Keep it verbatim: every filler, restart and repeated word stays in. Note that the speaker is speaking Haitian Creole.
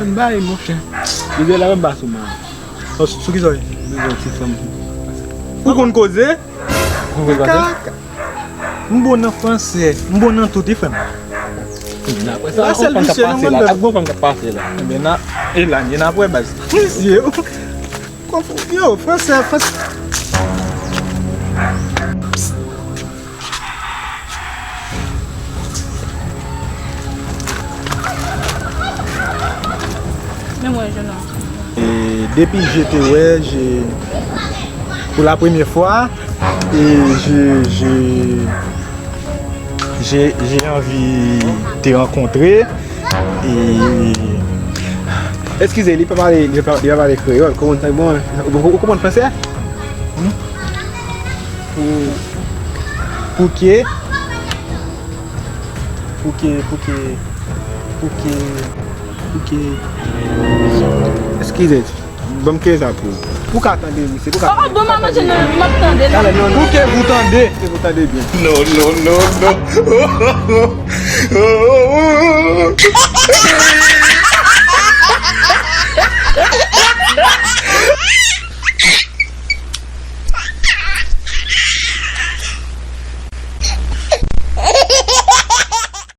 Ann bay, monchè. Li gen la menm ba sou mwen. Sou ki sa w ye? Li gen ti fanm. Ou konn koze? Ou konn koze? M bon nan franse, m bon nan tout, wi, frè m. Apre sa, gon fanm k ap pase la. Ap gon fanm k ap pase la. Ebyen, na, e la, n ap wè baz. Mesye, yo, franse, franse. Men mwen, jèn. E depi je te wè, je, pour la première fois, e je, je, j'ai, j'ai envie de te rencontrer. E, eskize, li pa pale, li pa, li pa pale kreyòl. Kòman, bon, ou, ou konprann franse? Hmm? Pou, pou ke, pou ke, pou ke, pou ke, pou ke. Eskize, ban m kenz la pou ou. Pou ka tande, misye, pou ka tande. Oh, bon, maman, je ne, m ap tande, non. Talè, non, non. Pou ke pou tande. Pou ke pou tande byen. Non, non, non, non.